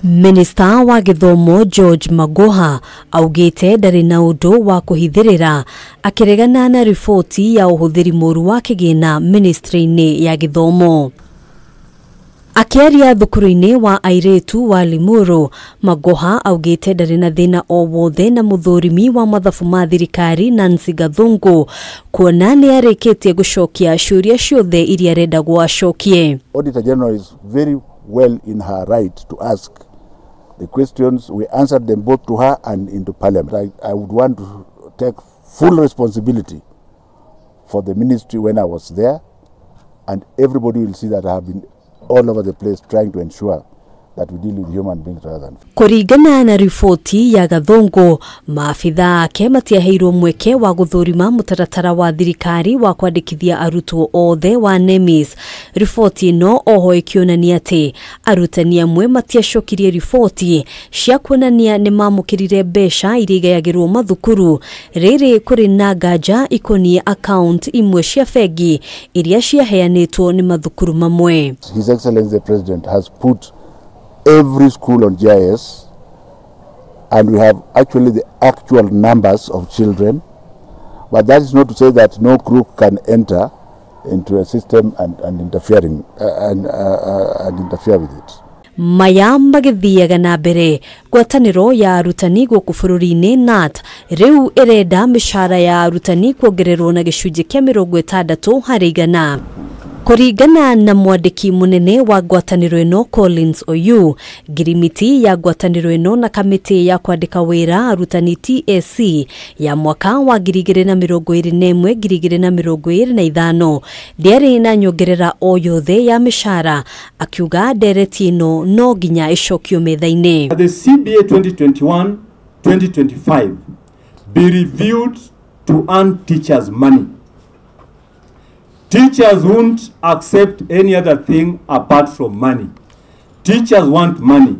Minista wa gĩthomo George Magoha augĩte ndarĩ na ũndũ wa kũhithĩrĩra akĩregana na riboti ya ũhũthĩri mũru wa kĩgĩna ministry-inĩ ya gĩthomo. Akĩaria thukuru-inĩ wa airĩtu wa Limuru, Magoha augĩte ndarĩ na thĩna o wothe na mũthũrimi wa mathabu ma thirikari Nancy Gathungu kuona nĩ arĩkĩtie gũcokia ciũria ciothe iria arendagwo acokie. Auditor General is very well in her right to ask the questions. We answered them both to her and into Parliament. I would want to take full responsibility for the ministry when I was there, and everybody will see that I have been all over the place trying to ensure that we deal with human beings rather than. Kũringana na riboti ya Gathungu, maabitha ake matiaheirwo mweke wa gũthũrima mũtaratara wa thirikari wa kwandĩkithia arutwo othe wa NEMIS. Riboti ĩno oho ĩkĩonania atĩ arutani amwe matiacokirie riboti cia kuonania nĩ mamũkĩrire mbeca iria igayagĩrwo mathukuru rĩrĩ kũrĩ na nganja ikoniĩ akaunti imwe cia bengi iria ciaheanĩtwo nĩ mathukuru mamwe. His Excellency the President has put every school on GIS, and we have actually the actual numbers of children, but that is not to say that no crook can enter into a system and interfering and interfere with it. Maya magĩthiaga na mbere, ngwatanĩro ya arutani gũkũ bũrũri-inĩ KNUT rĩu ĩrenda mĩcara ya arutani kuongererwo na gĩcunjĩ kĩa 60%. Kũringana na mwandĩki mũnene wa ngwatanĩro ĩno Collins Oyu, ngirimiti ya ngwatanĩro ĩno na kamĩtĩ ya kwandĩka wĩra arutani TSC ya mwaka wa 2021 2025 ndĩarĩ na nyongerera o yothe ya mĩcara, akiuga ndereti ĩno no nginya ĩcokio metha-inĩ. The CBA 2021-2025 be reviewed to earn teachers money. Teachers won't accept any other thing apart from money. Teachers want money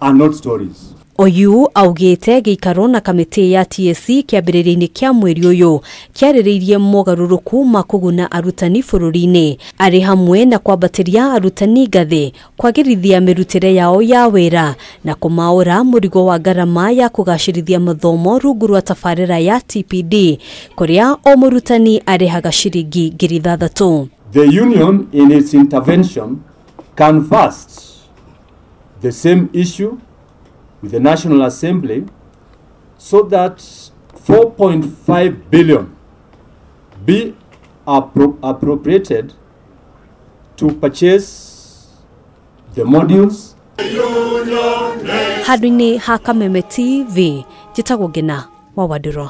and not stories. Oyu augĩte gĩikaro na kamĩtĩ ya TSC kĩambĩrĩria-inĩ kĩa mweri ũyũ kĩarĩrĩirie mogarũrũku ma kũguna arutani bũrũri-inĩ arĩ hamwe na kwambatĩria arutani ngathĩ, kwagĩrithia mĩrutĩre yao ya wĩra na kũmaũra mũrigo wa ngarama ya kũgacĩrithia mathomo rungu rwa tabarĩra ya TPD kũrĩa o mũrutani arĩhaga ciringi 6,000. The union in its intervention canvassed the same issue with the National Assembly so that 4.5 billion be appropriated to purchase the modules. Handũ-inĩ ha Kameme TV, njĩtagwo Ngina wa Wandũrũ.